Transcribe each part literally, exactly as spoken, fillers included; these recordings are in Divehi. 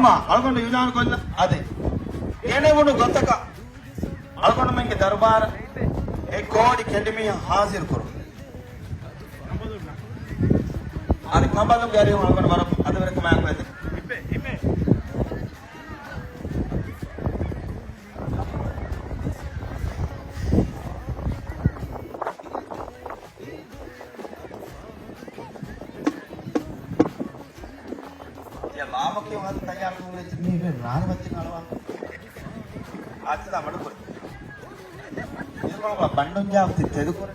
މާ އަޅުގަނޑު އިޢުލާނު ކޮށްލަ އަދި ގެނެވުނު ގޮތަކަށް އަޅުގަނޑުމެންގެ ދަރުބާރަށް އެ ކޯޑި ކެނޑިމީހާ ހާޒިރު ކުރުން. އަދި ކަނބަލުންގެ އަރިހުން އަޅުގަނޑު ވަރަށް އަދަބުވެރިކަމާއެކު އެދެން. ތިޔަ ލާމަކިޔު ހަދަ ތައްޔާރު ކުރެއްޗި މީ ރާނި ބައްޗިން އަޅުވާ. އާ ތިލާ މަޑުކުރި. ބަނޑުން ޖާ ތި ތެދުކުރެ.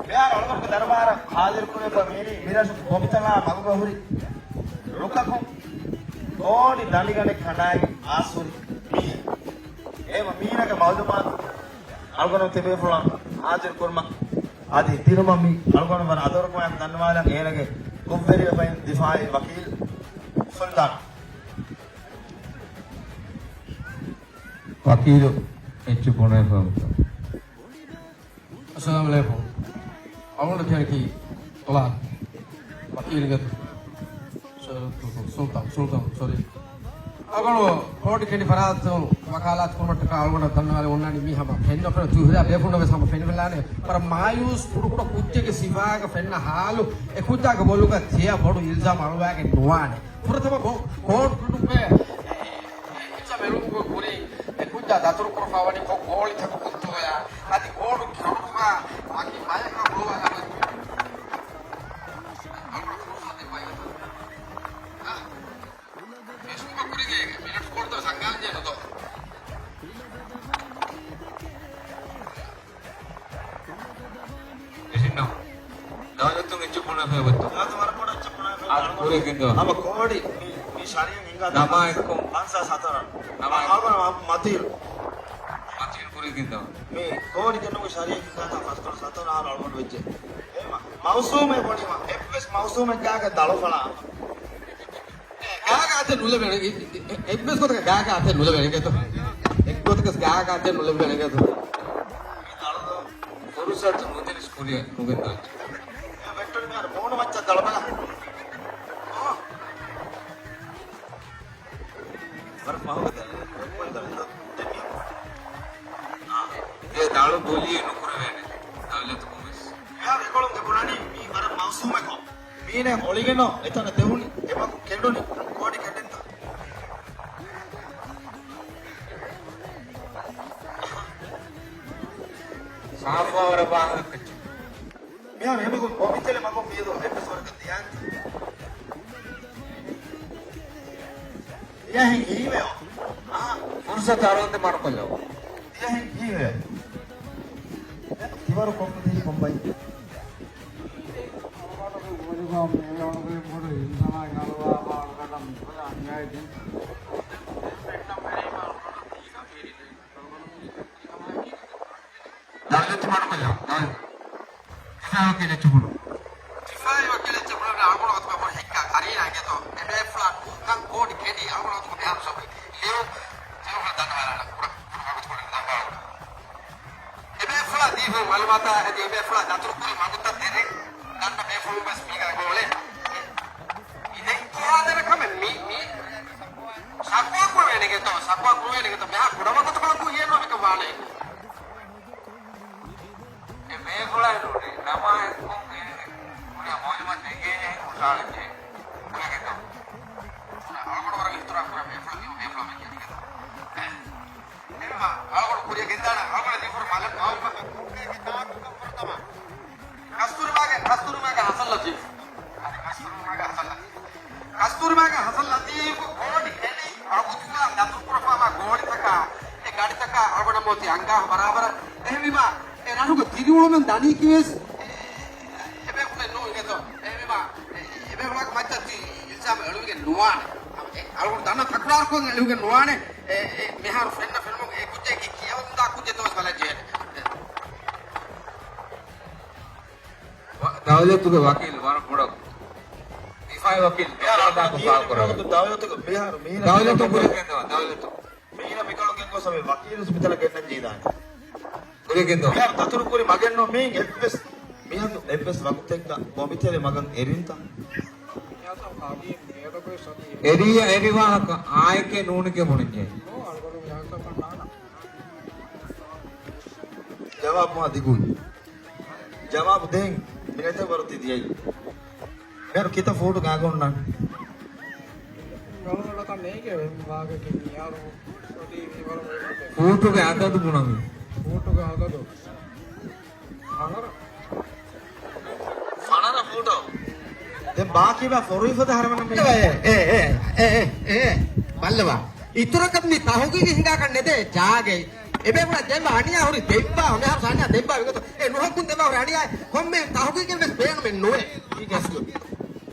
މިހާރު އަޅުގަނޑުގެ ދަރުބާރަށް ހާޒިރު ކުރެވިފަ މީނީ މިރަށު ބޮމިތަޅާ މަގުގަ ހުރި ރުކަކުން ކޯޑި ދަނޑިގަނޑެއް ކަނޑާއި އާސް ހުރި މީހެއް. އެ މީނަގެ މައުލޫމާތު އަޅުގަނޑު ތިބޭފުޅަށް ހާޒިރު ކުރުމަށް އަދި ދިނުމަށް މި އަޅުގަނޑު ވަރަށް އަދަރުކޮޅަށް ދަންނަވާލަން އޭނަގެ ކުށްވެރިވެފައި ދިފާއީ ވަކީލް ސުލްތާން. ވަކީލު އެއްޗެއް ބުނެފަ. އައްސަލާމު ޢަލައިކުމް. އަޅުގަނޑު ކެނޑި ތުލާ ވަކީލުގެ ސުލްތާން، ސުލްތާން، ސޮރީ. އަޅުގަނޑު ކޯޑި ކެނޑި ފަރާތުން ވަކާލާތު ކުރުމަށްޓަކާ އަޅުގަނޑަށް ދަންނަވާލެ އޮންނާނީ މީ ހަމަ ފެންނަ ފެންނަ ތިހުރާ ބޭފުޅުން ވެސް ހަމަ ފެނިފެލާނެ. ވަރަށް މާޔޫސް ކުޑަކުޑަ ކުއްޖެއްގެ ސިފާގަ ފެންނަ ހާލު އެ ކުއްޖާގެ ބޮލުގަ ތިޔަ ބޮޑު އިލްޒާމް އަޅުވާގެން ނުވާނެ. ފުރަތަމަ ކޯ-، ކޯޑް ކުޑުކެ އެއްޗެއް މެޅުމުގެ ކުރިން އެ ކުއްޖާ ދަތުރު ކުރަފާވަނީ ކޮ-، ކޯޅިތަކު ކުއްތޯޔާ އަދި ކޯޑު ކެނޑުމާ ވަކި ބަޔަކަށް ހުޅުވާލާ. ފޭސްބުކް ކުރީގެ މިނެޓް ކޯޑުތައް ސަންގާން ޖެހޭނެ ދޯ. އެހެންނަމަ، ދައުލަތުން އެއްޗެއް ބުނެފަ އޮތްތޯ؟ އާދެ، ވަރަށް ބޮޑަށް އެއްޗެއް ބުނެފަ. އާދެ، ކުރިއަށް ގެންދަވާ. ހަމަ ކޯޑި މި، މި ޝަރީއަށް ހިނގާ ނަމާ އެއްކޮށް. ފަންސާސް ހަތަރަށް. ނަމާ އެއްކޮށް. އާ، މަ-، މަތީރު. މަތީރު ކުރިއަށް ގެންދަވާ. މި ކޯޑި ގެންނުމުގެ ޝަރީއަށް ހިނގާތާ ފަސްދޮޅަސް ހަތަރު އަހަރު އަޅުގަނޑު ވެއްޖެ. އެހެންމަ، މައުސޫމެއް ބުނީމަ، އެއްވެސް މައުސޫމެއްގާގަ ދަޅު ފަޅާ. ގާގާ އަތެއް ނުލެވޭނެ. އެ-، އެ-، އެއްވެސް ގޮތަކަށް ގާގާ އަތެއް ނުލެވޭނެ ގެތޯ. އެއްގޮތަކަސް ގާގާ އަތެއް ނުލެވޭނެ ގެތޯ. ފުރުސަތު ނުދިނިސް ކުރިއަށް ނުގެންދާ. ވެއްޓުނި މިހާރު ބޯނު މައްޗަށް ދަޅުބަލަ. ވަރަށް ފަހުގަ ދަޅު. ދަޅު ދަޅު. އާ. އެ ދަޅު ބޮލީ ނުކުރެވޭނެ. ދައުލަތު ކޮމެސް. މިހާރު އެކޮޅުން ދެ ބުނަނީ މީ ވަރަށް މައުސޫމެއްކޮށް. މީނެ އޮޅިގެން އެތަނަށް ދެވުނީ، އެމަގު ކެނޑުނީ، ކޯޑި ކެނޑެންތަ؟ ސާފުވާވަރަށް ވާހަކަ ކައްޗެއް. މިހާރު އެމަގު ބޮމިތެލެ މަގު މިއަދު އެއްވެސް ވަރަކަށް ދިޔާން. ދިޔަހެން ހީވެއޯ. އާ. ފުރުސަތު އަރުވަންދެން މަޑުކޮށްލަވާ. ދިޔަހެން ހީވެއޯ. ތިވަރު ކޮންމެ ކޮންބައި. ދައުލަތު މަޑުކޮށްލާ. ދައުލަތު. ތިފާއި ވަކީލެއްޗެއް ބުނު. ތިފާއި ވަކީލެއްޗެއް ބުނު. އަޅުގަނޑު އަތުގަ ބޮޑު ހެއްކާ ކަރީނާ ގެތޯ. އެބޭފުޅާ ކުންކަން ކޯޑި ކެނޑި އަޅުގަނޑު އަތުގަ މިހާރު ސޮބި. ލިޔުން. ލިޔުން ދަންނަވާލާނަ. ކުޑަ، ކުޑަ ވަގުތު ކުރިން ދަންނަވާލާނަ. އެބޭފުޅާ ދީފަ މައުލޫމާތާ އަދި އެބޭފުޅާ ދަތުރު ކުރި މަގުތައް ދެރަ ދަންނަ ބޭފުޅުން ވެސް މީގަ ގޯޅޭ. މި ދެން ކިޔާދެން ކަމެއް މި، މި ޝަކުވާ ކުރެވޭނެ ގެތޯ، ޝަކުވާ ކުރެވޭނެ ގެތޯ، މިހާ ކުޑަ ވަގުތު ކޮޅަކު ހިޔެއްނު މިކަން ވާނެ. އެ ބޭފުޅާ ނޫނޭ، ނަމާ އެއްކޮށް އޭނަ ކުރިއަށް މައުލޫމާތު ނެގޭނެ ހުށަހަޅައްޖެ. ކުރިއަށް ގެންދަވާ. އަޅުގަނޑު ވަރަށް އިޙްތިރާމް ކުރާ ބޭފުޅަކީ ބޭފުޅާ މި ކިޔަނީ ގެތޯ. އެހެންވީމާ، އަޅުގަނޑު ކުރިއަށް ގެންދާނަ، އަޅުގަނޑު ދީފަ މައުލޫމާތު ކުރިއަށް ގެންދާ ކަން ފުރަތަމަ. ކަސްތޫރިމާގެ، ކަސްތޫރިމާގެ ހަސަން ލަތީފް. އަދި ކަސްތޫރިމާގެ ހަސަން ލަތީފް. ކަސްތޫރިމާގެ ހަސަން ލަތީފް ކޯޑި ކެނޑި އަގުތުގަ ދަތުރު ކުރަފާވާ ގޯޅިތަކާ، އެ ގަޑިތަކާ އަޅުގަނޑަށް މޯތި އަނގާ ބަރާބަރަށް. އެހެންވީމާ، އެ ރަށުގެ ދިރިއުޅުމެއް ދަނީކީވެސް އެބޭފުޅެއް ނޫން އިނގޭތޯ. އެހެންވީމާ، އެ، އެބޭފުޅާގެ މައްޗަށް ތި އިލްޒާމް އެޅުވިގެން ނުވާނެ. އަޅުގަނޑު ދަންނަ ތަކުރާރުކޮށް އެޅުވިގެން ނުވާނެ. އެ، އެ، މިހާރު ފެންނަ ފެނުމުން އެ ކުއްޖެއްގެ ކިޔަވަމުންދާ ކުއްޖެއް ދޯސް ބަލަން ޖެހޭނެ. ވަ-، ދައުލަތުގެ ވަކީލު ވަރަށް ބޮޑަށް. ދިފާއީ ވަކީލު ދައުލަތު ކުރެވޭ. ދައުލަތު މީނަ ދައުލަތު ކުރެވޭ. ދައުލަތު. މީނަ މިކޮޅު ގެންގޮސް ވަކީލު މިތަނަށް ގެންނަން ޖެހިދާނެ. ކުރިގެންދޯ. ދަތުރުކުރި މަގެއްނު މީން އެއްވެސް މިއަދު އެއްވެސް ވަގުތެއްގަ ގޮމިތެރެ މަގަށް އެރިންތަ؟ އެރިޔަ އެރިވާހަކަ އާއެކޭ ނޫނެކޭ ބުނެއްޖެ. ޖަވާބު މާ ދިގުވި. ޖަވާބު ދޭން މިނެތެއް ވަރު ތި ދިޔައީ. މިހާރު ކިތައް ފޫޓު ގާގަ އޮންނާނެ؟ ފޫޓުގެ އަދަދު ބުނަމި. ފޫޓުގެ އަދަދު. ފަނަރަ ފޫޓޯ؟ ދެން ބާކީ ބާ ފޮރުވިފަދަ ހަރަމަނަ މި. އޭ، އޭ، އޭ، އޭ، އޭ، ބައްލަވާ. އިތުރަކަށް މި ތަހުގީގެއް ހިނގާކަށް ނެދޭ ޖާގައި. އެބޭފުޅާ ދެން ވާ އަނިޔާ ހުރި ދެއްވާ، މިހާރު ސާނިޔާ ދެއްވާ ވިގޮތު. އެ ނުހައްގުން ދެއްވާ ހުރި އަނިޔާ ކޮންމެ ތަހުގީގެއް ވެސް ބޭނުމެއް ނުވޭ.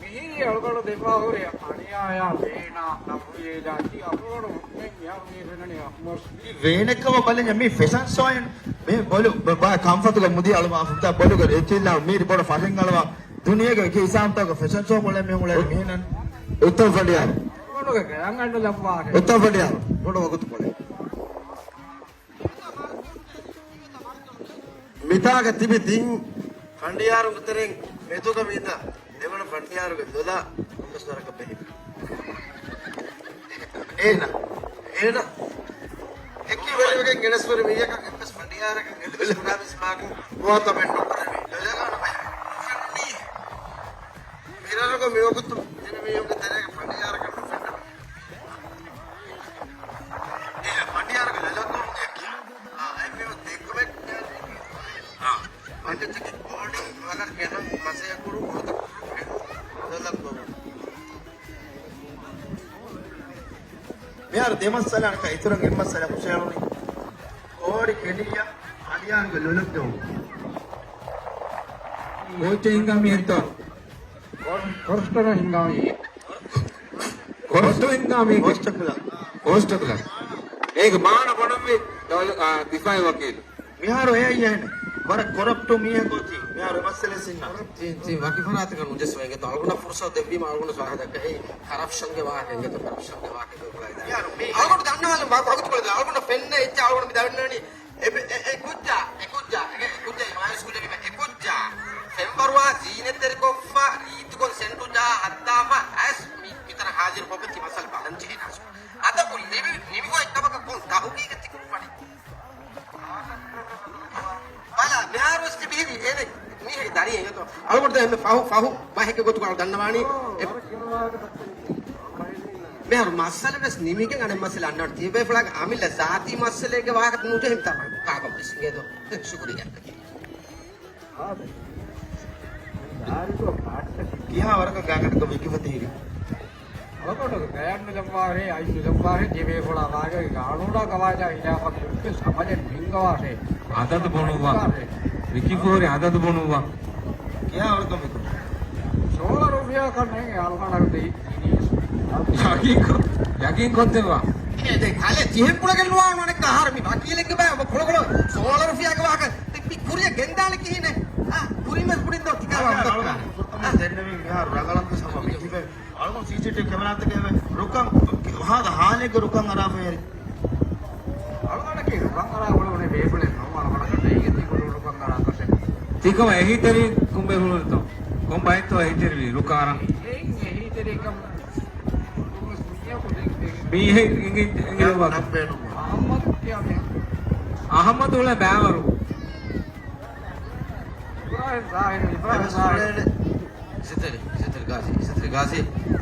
މިހިރީ އަޅުގަނޑު ދެއްވާ ހުރި އަނިޔާޔާ ވޭނާ ނަފުޔޭލާ ތި އަޅުގަނޑު ހުންނެ މިހާރު މީ ފެންނަނީ އަހްމަރު. ވޭނެއްކަމަށް ބަލަންޏާ މީ ފެޝަން ޝޯއެއް މީ ބޮލު ބަ-، ބަ-، ކަންފަތުގަ މުދި އަޅުވާ ފުއްތާ ބޮލުގަ އެޗިލް މީރި ބޮޑަށް ފަށެއް އަޅުވާ ދުނިޔޭގެ އެކި ހިސާބުތަކުގަ ފެޝަން ޝޯ ކޮޅެއް މީހުން އުޅޭ މީހެއް ނަން. އުތަން ފަނޑިޔާރު. އުތަން ފަނޑިޔާރު. ބޮޑު ވަގުތު ކޮޅެއް. މިތާގަ ތިބި ތިން ފަނޑިޔާރު ތެރެއިން މެދުގަ ވީތަ ދެވަނަ ފަނޑިޔާރުގެ ލޮލަށް ކޮންމެސް ވަރަކަށް ބެހި. އޭނަ، އޭނަ އެކި ވެރިވެގެން ގެނެސް ވެރި މީހަކަށް އެއްވެސް ފަނޑިޔާރަކަށް އެއްވެސް މުނާފިސް މާކު ނުވާތަ މެން ނުކުރެވި. ލޮލަގަނޑު ބައި ނުފެންނީ. މިރަށުގަ މިވަގުތު ދިން މީހުންގެ ތެރޭގަ ފަނޑިޔާރަކަށް ނުފެންނަ. އެ ފަނޑިޔާރުގެ ލޮލަކުން އެކި. އާ، އެ މީހުން ދެއްކުމެއް. އާ. އަނގަތަކެއް ބޯޑިން ވަލަށް ގެނަ މަސަޔަކުރު މިހާރު ދެ މައްސަލަ އަނެކާ އިތުރަށް އެއް މައްސަލަ ހުށައެޅުނީ. ކޯޑި ކެނޑިއްޔާ އަނިޔާންގެ ލޮލަށް ގައު. ކޯޗެއް ހިނގާ މީހެއްތޯ؟ ކޯ-، ކޯސްޓަރ ހިނގާ މީހެއް. ކޯސްޓަރ ހިނގާ މީހެއް. ކޯސްޓަކުލަ. ކޯސްޓަކުލަ. އޭގެ މާނަ ބޮޑަށްވީ ދިފާއީ ވަކީލު. މިހާރު އެއައީ އެހެނެއް. ވަރަށް ކޮރަޕްޓު މީހަކު އޮތީ. މިހާރު އެ މައްސަލަ ސިންނާ. ތި، ތި ވަކި ފަރާތަކަށް ނުޖެއްސު އެނގޭތޯ. އަޅުގަނޑަށް ފުރުސަތު ދެއްވީމަ އަޅުގަނޑު ވާހަކަ ދައްކައި ކަރަޕްޝަންގެ ވާހަކަ އެނގޭތޯ ކަރަޕްޝަންގެ ވާހަކަ ދެއްވާ. މިހާރު މީ އަޅުގަނޑު ދަންނަވާލަން ވާ ވަގުތުކޮޅެއް އަޅުގަނޑަށް ފެންނަ އެއްޗެއް އަޅުގަނޑު މި ދަންނަވަނީ. އެ، އެ، އެ ކުއްޖާ، އެ ކުއްޖާ، އެ ކުއްޖާ، މާޔަސް ކުއްޖާ ވީމަ އެ ކުއްޖާ. ފެންވަރުވާ ޒީނަތްތެރިކޮށްފަ، ރީތިކޮށް ސެންޓު ޖާ ހައްދާފަ، އައިސް މި، މިތަނަށް ހާޒިރު ކޮށްފަ ތި މައްސަލަ ބަލަން ޖެހޭ ނާސު. އަދަބު ލިބި، ނިމިގޮތް ކަމަކަށް ކޮން ތަހުގީގެއް ތި ކުރުވަނީ؟ ބަލަ، މިހާރުވެސް ތި މިހިރީ އޭނެ މީހެއް ދަރިއެއް އެނގޭތޯ. އަޅުގަނޑު ދެން އެންމެ ފަހު، ފަހު ބަހެއްގެ ގޮތުގަ އަޅު ދަންނަވާނީ. އެ، މިހާރު މައްސަލަ ވެސް ނިމިގެން އަނެއް މައްސަލަ އަންނަން. ތިޔަބޭފުޅާގެ އަމިއްލަ ޒާތީ މައްސަލައެއްގެ ވާހަކަ ނުޖެހެން ތަމަ ކާކަށް ވެސް އެނގޭތޯ. ޝުކުރިއްޔާ. ކިހާ ވަރަކަށް ގާތްގަނޑަކަށް ވެކިފަ ތިހިރީ؟ އަޅުގަނޑު ގަޔަށް ނުލައްވާށޭ، އަތް ނުލައްވާށޭ، ތިބޭފުޅާ ވާގައި ގާނޫނާ ގަވާއިދާ ހިލާފަށް އެއްވެސް އަމަލެއް ނުހިންގަވާށޭ. އަދަދު ބުނުއްވާ. ވެކިފަ ހުރި އަދަދު ބުނުއްވާ. ކިހާ ވަރަކަށް ވެކި؟ ސޯޅަ ރުފިޔާ ކަން ނޭނގެ އަޅުގަނޑަށް ދެއްވީ. ޔަގީން ކޮ-، ޔަގީން ކޮށްދެއްވާ. އޭ، ދެން ކަލޭ ތިހެން ކުޅަގެން ނުވާނު އަނެއްކާ ހާރު މި ވަކީލެއްގެ ބައި ކުޅަކުޅަ ސޯޅަ ރުފިޔާގެ ވާހަކަ މި ކުރިއަށް ގެންދާނެ ކިހިނެއް؟ އާ، ކުރިން ވެސް ކުޑިން ދޯ ތިކާ ވާހަކަ. އަޅުގަނޑު ފުރަތަމަ ދެންނެވީ މިހާރު ރަނގަޅަށް ވެސް ހަމަ މި ތިބެ. އަޅުގަނޑު ސީސީޓީވީ ކެމެރާތަކެއް ވެ ރުކަން ހާދަ ހާލެއްގެ ރުކަން އަރާފަ ހެރި. އަޅުގަނޑަކީ ރުކަން އަރާ ހުޅުވަނީ ބޭފުޅެއް ނޫން. އަޅުގަނޑަކަށް ނެތް އެތި ކުޑަ ރުކަން އަރާކަށެއް. ތިކަމަށް އެހީތެރި ކޮންބޭފުޅުންތޯ؟ ކޮން ބައެއްތޯ އެހީތެރިވީ ރުކާރަން؟ އެއިން އެހީތެރިކަން މީހެއް އިނގި-، އިނގިލައްވާތަ؟ އަހައްމަދު ކިޔާ މީހަކު. އަހައްމަދު އުޅޭ ބައިވަރު. އިބްރާހިމް ޒާހިރު، އިބްރާހިމް ޒާހިރު. ސިތަރި، ސިތަރި ގާޒީ، ސިތަރި ގާޒީ.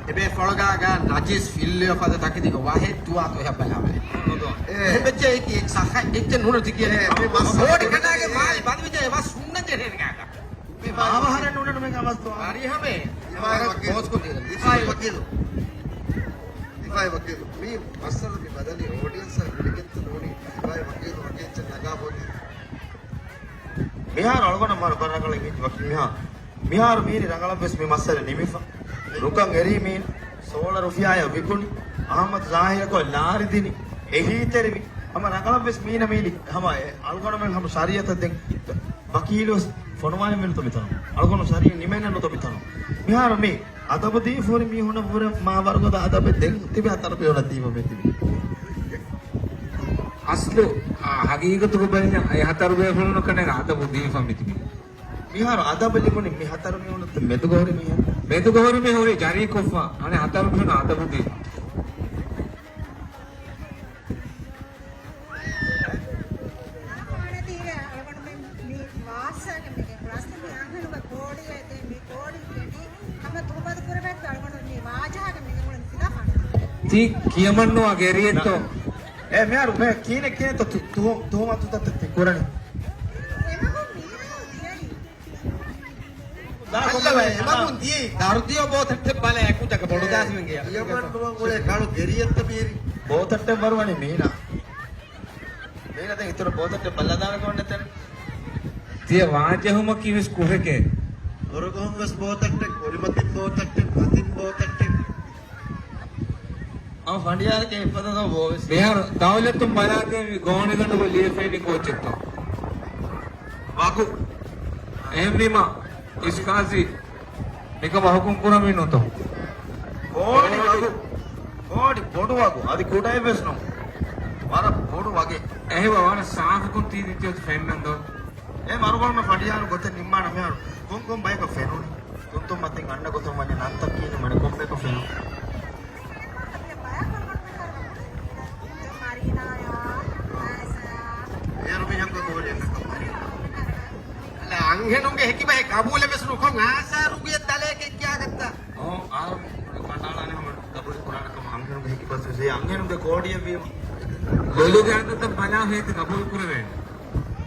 އެބޭފުޅާގަ ނަޖިސް ފިއްލިވެފަދަ ތަކެތިގެ ވަހެއް ދުވާތޯ ހެއް ބަލާބަލެ. އެ. އެ ބެއްޗެއް އެއްޗެއް ސައްހަ އެއްޗެއް ނޫން ތިކިޔަ. އެ، މި މަސް ބޯޑި ކަނޑާގެ މާލި ބަނދުވިޖެ އެ މަސް ހުންނަ ޖެހޭނެ ގާތަ. މި މާވަހަރެއް ނޫނެ ނުމެ ގަމަސްތޯ. އަރިހަމެ. ދިފާއީ ވަކީލު. ދިފާއީ ވަކީލު. ދިފާއީ ވަކީލު. މި މައްސަލަ މި ބަދަލީ އޯޑިއަންސަށް ވިލިގެންތަ ނޫނީ. ދިފާއީ ވަކީލު ވަކީލް ނަގާ ބޮޑީ. މިހާރު އަޅުގަނޑަށް މާރު ބަރަށް ރަނގަޅަށް އިނގިއްޖެ ވަކީލް މިހާރު. މިހާރު މީނި ރަނގަޅަށް ވެސް މި މައްސަލަ ނިމިފަ. ރުކަން އެރީ މީން ސޯޅަ ރުފިޔާއަށް ވިކުނި. އަހައްމަދު ޒާހިރަކު ލާރި ދިނި. އެހީތެރިވި. ހަމަ ރަނގަޅަށް ވެސް މީނަ މީނި. ހަމަ އެ އަޅުގަނޑުމެން ހަމަ ޝަރީއަތަށް ދެން ވަކީލު ވެސް ފޮނުވާލެއްވެންތޯ މިތަނު. އަޅުގަނޑު ޝަރީ ނިމެންނެއްނުތޯ މިތަނު. މިހާރު މި އަދަބު ދީފަ ހުރި މީހުނަށްވުރެ މާ ވަރުގަދަ އަދަބެއް ދެން ތިބެ ހަތަރު ޕިޔަނަށް ދީފަ މި ތިބި. އަސްލު، އާ، ހަގީގަތުގަ ބަލިން އެ ހަތަރު ބޭފުޅުންނަކަށް އަދަބު ދީފަ މިތިބީ. މިހާރު އަދަބު ލިބުނީ މި ހަތަރު މީހުނަށް މެދުގަ ހުރި މީހެއް. މެދުގަ ހުރި މީ ހުރީ ޖަރީކޮށްފަ. އަނެއް ހަތަރު މީހުން އަދަބު ދީފަ. ތީ ކިޔަމަންނުވާ ގެރިއެއްތޯ؟ އޭ މިހާރު މޭ ކީނެ ކޭތޯ ތު-، ތު-، ތުހުމަތުތައް ތި ކުރަނީ؟ އައްލަވަ އެމަގުން ދިޔައީ ދަރުދިޔޯ ބޯތައްޓެއް ބަލަ އެކުތަކަށް ބޮޑުދާސިމެންގެ ކިޔަމަންނުވާ ގުޅޭ ކަޅު ގެރިއެއްތަ މީރި؟ ބޯތައްޓެއް ވަރުވަނީ މީނާ. މީނަ ދެން އިތުރަށް ބޯތައްޓެއް ބައްލަދާނެ ކޮންނެތެން. ތިޔަ ވާޖެހުމަކީ ވެސް ކުށެކޭ. ހުރަގަހުން ވެސް ބޯތައްޓެއް، ކުރިމަތިން ބޯތައްޓެއް، މަތިން ބޯތައްޓެއް. އަ ފަނޑިޔާރަކޭ އެއްފަދަ ބޯވެސް. މިހާރު ދައުލަތުން ބަލާގެން ގޯނިގަނޑުގަ ލިޔެފައިނީ ކޯޗެއްތޯ؟ ވަގު. އެހެންވީމަ އިސްކާޒީ. މިކަމަށް ހުކުމް ކުރަންވީ ނޫންތޯ؟ ކޯޑި ވަގު. ކޯޑި ބޮޑު ވަގު. އަދި ކުޑައެއްވެސް ނޫން. ވަރަށް ބޮޑު ވަގެއް. އެހެންވީމަ ވަރަށް ސާފުކޮށް ތި ދިއުންތޯ ފެންނަން ދޯ؟ އެ މަރުގަނޑުމެ ފަނޑިޔާރު ގޮތެއް ނިންމާނަ މިހާރު. ކޮން ކޮން ބަޔަކަށް ފެނުނީ؟ ތުންތުން މަތިން އަންނަ ގޮތުން ވަނީ ނަންތައް ކިޔަނީ މަނެ ކޮން ބަޔަކަށް ފެނުނީ؟ އޭރު މީހަކު ގޯލެއް ނަކަމަނީ. އަންހެނުންގެ ހެކިބަހެއް ގަބޫލެއް ވެސް ނުކޮށް އާސާރުގެ ދަލައެކެއް ކިޔާގަތްތަ؟ އޯ، އާ، ކަނޑާލާނެ ހަމަ ގަބޫލު ކުރާނެ ކަމަށް އަންހެނުންގެ ހެކިބަސް ވެސް އެ އަންހެނުންގެ ކޯޑިއެއް ވީމަ. ގޮލުގެ އަގުތައް ބަލާ ހޭތި ގަބޫލު ކުރެވޭނެ.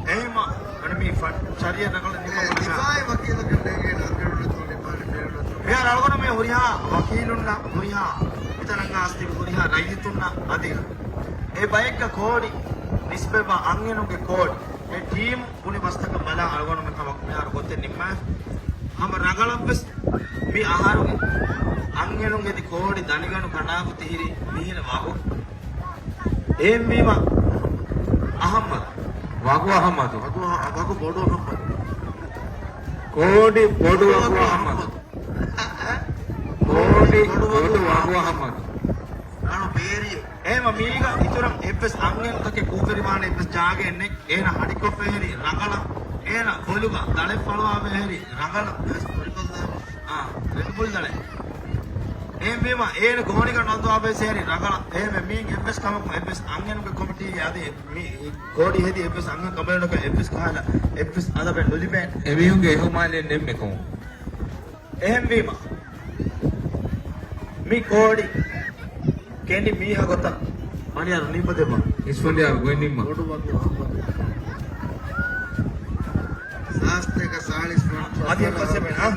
އެހެމަ، އަނެ މީ ފަ-، ޝަރީއަތް ރަނގަޅަށް ނިންމަމުން ނަގާ. ދިފާއީ ވަކީލަކަށް ނޭނގޭ އަންހެނުންނަށް ތޯ ނިންމާނެ މޭރުންނަށް ތޯ. މިހާރު އަޅުގަނޑު މޭ ހުރިހާ ވަކީލުންނަށް ހުރިހާ، އެތަނަށް އައިސް ތިބި ހުރިހާ ރައްޔިތުންނަށް އަދި އެ ބައެއްގަ ކޯޑި ނިސްބަތްވާ އަންހެނުންގެ ކޯޑި އެ ޓީމު ބުނި ބަސްތަކަށް ބަލާ އަޅުގަނޑުމެން ކަމަކު މިހާރު ގޮތެއް ނިންމާފަ. ހަމަ ރަނގަޅަށްވެސް މި އަހަރުގެ އަންހެނުން އެދި ކޯޑި ދަނޑިގަނޑު ކަނޑާގޮތެއް ހިރީ މީހުން ވަގު. އެހެންވީމަ އަހައްމަދު. ވަގު އަހައްމަދު. ވަގު އަ-، ވަގު ބޮޑު އަހައްމަދު. ކޯޑި ބޮޑު ވަގު އަހައްމަދު. ކޯޑި ބޮޑު ވަގު އަހައްމަދު. އަނު ބޭރި. އެހެމަ މީގަ އިތުރަށް އެއްވެސް އަންހެނުންތަކެއް ކޫކެރިވާނެ އެއްވެސް ޖާގައެއް ނެތް. އޭނަ ހަޑިކޮށްފަ ހެރި ރަނގަޅަށް، އޭނަ ބޮލުގަ ދަޅެއް ފަޅުވާފަ ހެރި ރަނގަޅަށް. އާ، ރެޑްބުލް ދަޅެއް. އެހެންވީމަ އޭނަ ގޯނިގަނޑު އަންދުވާފަ ހެރި ރަނގަޅަށް. އެހެމެ މީން އެއްވެސް ކަމަކު އެއްވެސް އަންހެނުންގެ ކޮމިޓީގެ އަދި މި ކޯޑި ހެދި އެއްވެސް އަންހެން ކަމަށް އެއްވެސް ކަހަލަ އެއްވެސް އަދަބެއް ނުލިބޭނެ. އެމީހުންގެ އިހުމާލެއް ނެތް މިކަމުން. އެހެންވީމަ، މި ކޯޑި ކެނޑި މީހާ ގޮތަށް ފަނޑިޔާރު ނިންމަދެއްވާ. އިސްފަނޑިޔާރު ގޮތް ނިންމާ. ސާސްތޭކަ ސާޅީސް ފަން. އަދި އެއް ފަސް އެބަ، އާ؟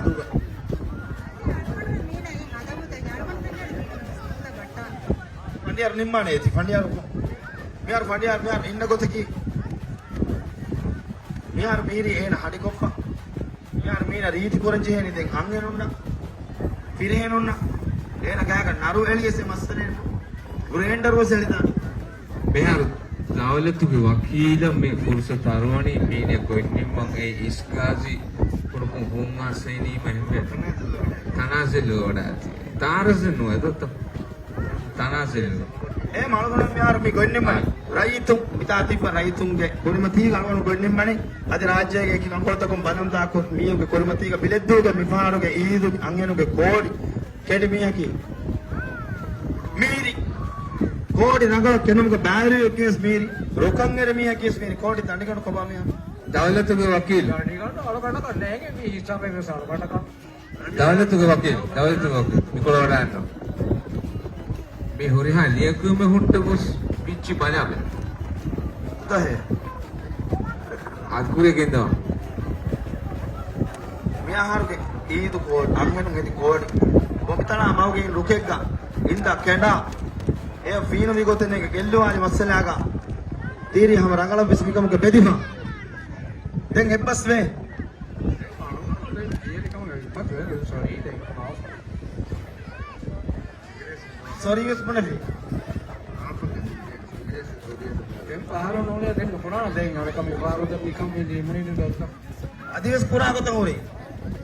ފަނޑިޔާރު ނިންމާނެ އޭތި. ފަނޑިޔާރު، މިހާރު ފަނޑިޔާރު، މިހާރު އިންނަ ގޮތަކީ، މިހާރު މީރި އޭނަ ހަޑިކޮށްފަ. މިހާރު މީނަ ރީތި ކުރަން ޖެހޭނީ ދެން އަންހެނުންނަށް، ފިރިހެނުންނަށް، އޭނަ ގާގަ ނަރު އެޅިޔަސް އެ މައްސަލައެއް ނޫން. ގްރޭންޑަރު ވެސް އެޅިދާނެ. މިހާރު ދައުލަތުގެ ވަކީލަށް މި ފުރުސަތު އަރުވަނީ މީނަ ގޮތް ނިންމަން. އެ އިސްގާޒީ ކުޑަކޮށް ހުން އައްސައިނީމަ އެންމެ ތަނާޒަލު ވަޑާތީ. ތާރަޒަ ނުވެ ދޮތަ. ތަނާޒަލު. އެ މަޅުގަނޑު މިހާރު މި ގޮތް ނިންމަނީ. ރައްޔިތުން މިތާ ތިއްބަ ރައްޔިތުންގެ ކުރިމަތީގަ އަޅުގަނޑު ގޮތް ނިންމަނީ. އަދި ރާއްޖޭގެ އެކި ކަންކޮޅުތަކުން ބަލަންތާކު މީހުންގެ ކުރިމަތީގަ ބިލެއްދޫގެ މިފަހަރުގެ އީދުގެ އަންހެނުންގެ ކޯޑި ކެނޑި މީހަކީ މީރި. ކޯޑި ރަނގަޅަށް ކެނޑުމުގެ ބާރުވެރިއެއްގެވެސް މީރި. ރުކަންއެރި މީހަކީވެސް މީރި. ކޯޑި ދަނޑިގަނޑު ކޮބާ މީހާ؟ ދައުލަތުގެ ވަކީލު. ދަނޑިގަނޑު އަޅުގަނޑަކަށް ނޭނގެ މީ ހިސާބެއްވެސް އަޅުގަނޑަކަށް. ދައުލަތުގެ ވަކީލު، ދައުލަތުގެ ވަކީލު، މިކޮޅަށް ވަޑާންތޯ؟ މި ހުރިހާ ލިޔެކުރުމެއް ހުއްޓަ ގޮސް ބިއްޗި ބަލާބަލަ. ދަހެ. އަދު ކުރިޔަށް ގެންދަވާ. މި އަހަރުގެ އީދު ކޯޑް، އަންހެނުން ހެދި ކޯޑި. ބޮމިތަޅާ މަގުގެ އިން ރުކެއްގަ އިންދާ ކެނޑާ. އެ ފީނުވި ގޮތެއް ނޭނގެ ގެއްލުވާލި މައްސަލާގަ. ތީރީ ހަމަ ރަނގަޅަށްވެސް މިކަމުގެ ބެދިފަ. ދެން އެއްބަސްވޭ. ސޮރީ ވެސް ބުނެފި. ދެން ފަހަރު ނޫނޭ ދެން ނުކުރާނަ ދެން އަޅަކަށް މި ފަހަރު ދެން މިކަން މި ނިމުނީ ނުދޮއްތަ؟ އަދިވެސް ކުރާ ގޮތަށް ހުރީ.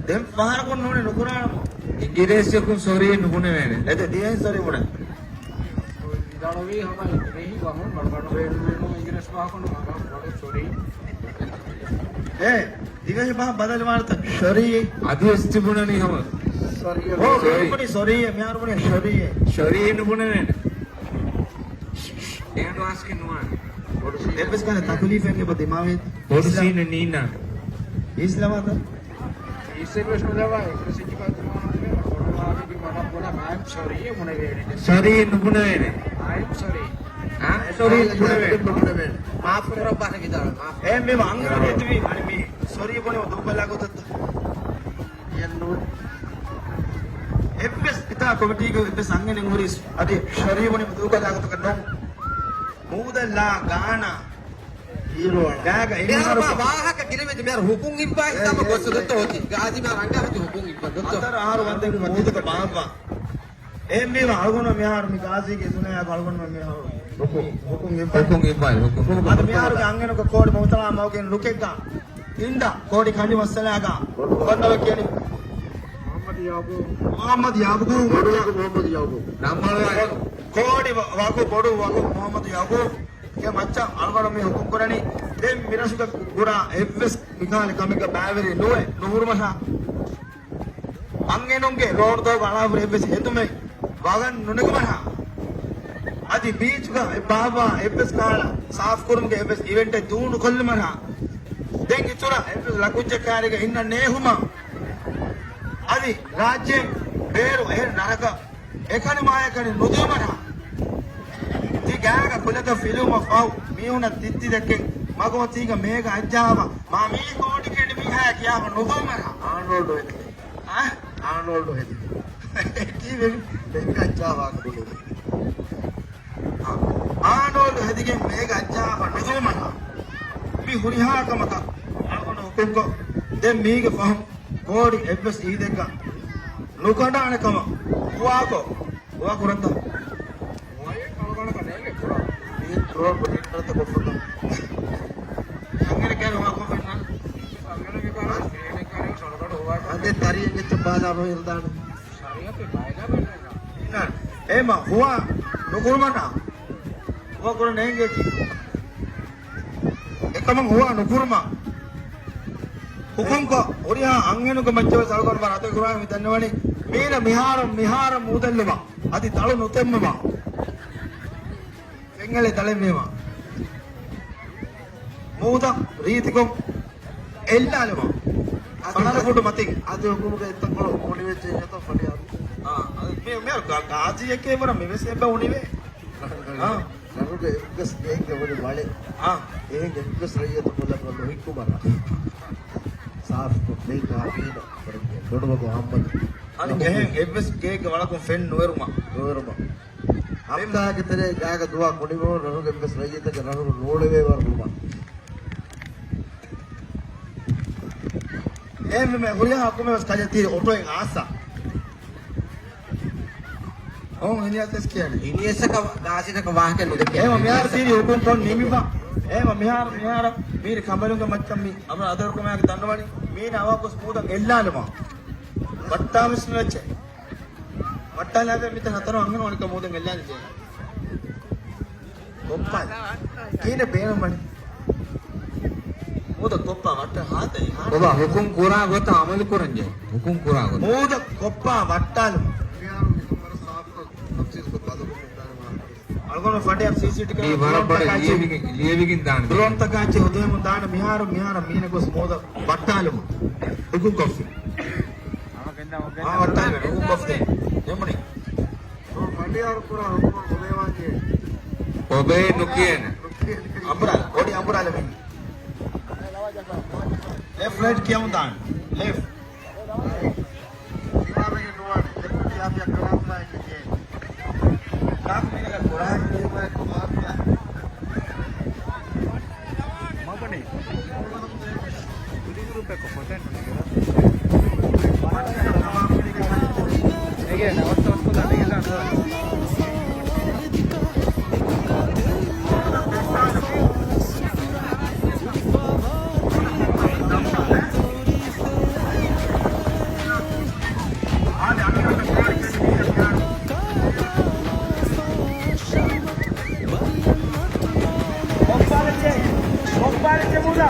ދެން ފަހަރަކުން ނޫނީ ނުކުރާނަމު. އިނގިރޭސިއަކުން ސޮރީ ނުބުނެވޭނެ. އެދެ ދިޔައިން ސޮރީ ބުނެ. އަޅުވީ ހަމަ ދިވެހި ބަހުން ބަޑު ބަޑު ވެރިން އިނގިރޭސި ބަހަކުން ހަމަ ބޮޑު ސޮރީ. އޭ، ދިވެހި ބަހަށް ބަދަލުވާނެތަ؟ ޝޮރީ. އަދިވެސް ތިބުނަނީ ހަމަ. ސޮރީ. އޯ، ސޮރީ. މިހާރު ބުނީ ޝޮރީ. ޝޮރީ ނުބުނަނީ. އޭނަ އަސްކި ނުވާނެ. ބޮޑު ސީން. އެއްވެސް ކަނެ ތަކުލީފެއް އެބަ ދިމާވޭތަ؟ ބޮޑު ސީން ނީނާ. އީސްލަވާތަ؟ އީސްލަވާ. ސޮރީ ނުބުނެވޭނެ. އާ؟ ސޮރީ ނުބުނެވޭނެ. ނުބުނެވޭނެ. މާފު ކުރައްވާ ހެކިދާނެ. މާފު. އެ މި އަންހެނުން އެތިބީ އަނި މި ސޮރީ ބުނެ ދޫކޮށްލާ ގޮތަށް. އެއްނު. އެއްވެސް ހިތާ ކޮމިޓީގެ އެއްވެސް އަންހެނެއް ހުރީސް އަދި ޝޮރީ ބުނި ދޫކޮށްލާ ގޮތަކަށް ނޫން. މޫދަށް ލާ ގާނާ. ހީރޯއަޅާ. ގާގަ މިހާރު އިންސާނު ބާ ވާހަކަ ގިނަވެދި މިހާރު ހުކުމް އިއްވާ ހިސާބަށް ގޮސް ދޮއްތޯ އޮތީ. ގާޒީ މިހާރު އަނގާ ހުކުމް އިއްވާ ދޮއްތޯ. ހަތަރު އަހަރު ވަންދެން މޫދަކަށް ބާއްވާ. އެހެންވީމަ އަޅުގަނޑު މިހާރު މި ގާޒީގެ އިޒުނަޔާ އަޅުގަނޑު މިހާރު ހުކުމް، ހުކުމް އިއްވާ. ހުކުމް އިއްވާ. ހުކުމް. އަދި މިހާރުގެ އަންހެނަކަށް ކޯޑި މައުތަޅާ މަގުގެ ރުކެއްގަ އިންޑާ ކޯޑި ކަނޑި މައްސަލާގަ ކޮންނަވަ ކިޔަނީ؟ މުޙައްމަދު ޔާގޫ. މުޙައްމަދު ޔާގޫ. ބޮޑު ވަގު މުޙައްމަދު ޔާގޫ. ނަމަވެ. ކޯ-، ކޯޑި ވަ-، ވަގު ބޮޑު ވަގު މުޙައްމަދު ޔާގޫ. ގެ މައްޗަށް އަޅުގަނޑު މި ހުކުމް ކުރަނީ. ދެން މިރަށުގަ ކުރާ އެއްވެސް މިކާލެ ކަމެއްގަ ބައިވެރި ނުވެ ނުހުރުމަށާ. އަންހެނުންގެ ރޯޑުތައް ވަޅާފުރި އެއްވެސް ހެދުމެއް ވަގަށް ނުނެގުމަށާ. އަދި ބީޗްގަ އެ ބާއްވާ އެއްވެސް ކަހަލަ ސާފުކުރުމުގެ އެއްވެސް އިވެންޓެއް ދޫނުކޮށްލުމަށާ. ދެން އިތުރަށް އެއްވެސް ލަކުއްޖަ ކާރިގަ އިންނަން ނޭހުމަށް. އަދި ރާއްޖޭން ބޭރު އެހެން ނަރަކަ އެކަނި މާޔަކަނި ނުދިޔުމަށާ. ތި ގާގަ ކުލަތައް ފިލުވުމަށް ފަހު މީހުނަށް ތިއްތި ދެއްކެން މަގުމަތީގަ މޭގަ އައްޖާވާ މާ މީ ކޯނޑިކޭނޑި މީހާ ކިޔާފަ ނުދޯމަރާ. އާނޯލްޑު ހެދި. އާ؟ އާނޯލްޑު ހެދި. ކީވެ މޭގަ އައްޖާވާ ކުދު. އާ. އާނޯލްޑު ހެދިގެން މޭގަ އައްޖާފަ ނުދޯމަރާ. މި ހުރިހާ ކަމަކަށް އަޅުގަނޑު ހުކުމްކޮށް ދެން މީގެ ފަހުން ކޯޑި އެއްވެސް އީދެއްގަ ނުކަނޑާނެ ކަމަށް ހުވާކޮށް، ހުވާ ކުރަންތަ؟ ހުވާ ކުރަންތަ؟ އަންހެނެއްގެ ހުވާ ކޮށް ފެންނާނެ. އަދި ތަރިއެއް އެއްޗެއް ބާލާ ރޮހިލް ދާނެ. އޭ މަ ހުވާ ނުކުރުމަށް ނާ. ހުވާ ކުރަން ނޭނގޭތީ. އެކަމަށް ހުވާ ނުކުރުމަށް ހުކުމްކޮށް، ހުރިހާ އަންހެނުންގެ މައްޗަށް ވެސް އަޅުގަނޑު ވަރަށް އަތޮޅު ކުރާން މި ދަންނަވަނީ. މީނަ މިހާރު، މިހާރަށް މޫދަށް ލުމާ. އަދި ދަޅު ނުތެއްމުމާ. ފެންގަލެއް ދަޅެއްވީމާ. މޫދަށް ރީތިކޮށް އެއްލާލުމާ. ފަނަރަ ފުޓު މަތިން. އަދި ހުކުމުގެ އެއްތަންކޮޅު އުނިވެއްޖެ އިނގޭތޯ ފަނިޔާރު. އާ، އަދި މި، މި ގާ-، ގާޒީއެކޭ ވަރަށް މިވެސް އެބަ އުނިވޭ. އާ. ރަށުގެ އެއްވެސް ގެއެއްގަ ހުރި ވަޅެއް. އާ. އެހެން އެއްވެސް ރައްޔިތު ކުލަކަށް ނުހިއްކުމަށް. ސާފުކޮށް ދޭތާ މީނަ. ބޮޑުމަގު އަހައްމަދު. އަދި އެހެން އެއްވެސް ގެއެއްގެ ވަޅަކުން ފެން ނުއެރުމަށް. ނުއެރުމަށް. ހަފްތާގެ ތެރޭ ގާގަ ދުވާ ކުނިވެވުނު ރަށުގެ އެއްވެސް ރައްޔިތަކަށް ރަށު ނޫޅެވޭ ވަރު ކުރުމަށް. އެހެންވީމަ ހުރިހާ ހުކުމެއް ވެސް ކަލޭ ތި އޮޓޯއިން އާސާ. އޮން އިނިޔަސް ކިޔަނީ. އިނިޔަސަކަށް ގާޒީއަކަށް ވާހަކަ ނުދެއްކޭ. އެހެންވީމަ މިހާރު ތިރި ހުކުމް ކޮން ނިމިފަ. އެހެންވީމަ މިހާރު، މިހާރަށް މީރި ކަނބަލުންގެ މައްޗަށް މި އަމަ އަދަރުކަމާގެ ދަންނަވަނީ. މީނަ އަވަހަށް ގޮސް މޫދަށް އެއްލާލުމާ. ވައްޓާ މިސް ނުވެއްޗެ. ވައްޓާލާދޭ މިތަން ހަތަރު އަންހެން އަނެކަ މޫދަށް އެއްލާލި ޖޭ. ކޮއްޕާ. ކީނެ ބޭނުންވަނީ. މޫދަށް ކޮއްޕާ ވައްޓާ ހާތައި ހާ. ބަބާ، ހުކުމް ކުރާ ގޮތަށް އަމަލު ކުރަން ޖެހޭ. ހުކުމް ކުރާ ގޮތަށް. މޫދަށް ކޮއްޕާ ވައްޓާލުމަށް. އަޅުގަނޑު ފަނޑިޔާރު ސީސީޓީވީ ކެމެރާ ލިޔެވިގެން ދާން. ޑްރޯންތަކާއި ހުދައެމުން ދާން މިހާރު، މިހާރު މީނަ ގޮސް މޫދަށް ވައްޓާލުމަށް. ހުކުމް ކޮށްފި. އާ، ވައްޓާލުމަށް ހުކުމް ކޮށްފި. އެމުނި. އޮބޭ ނުކިޔޭނެ. އަނބުރާލަ، ބޮޑި އަނބުރާލަ މީ. ލެފްޓް ރައިޓް ކިޔަމުން ދާން. ލެފްޓް. މަގުނި. ގުރޫޕެއް ކޮށް ފޮތެއް ނުނެގެރ. އެގޭ ނަވަސް ނަވަސް ކޮށްލާ ނެގެދާނެ. އެބުނާ.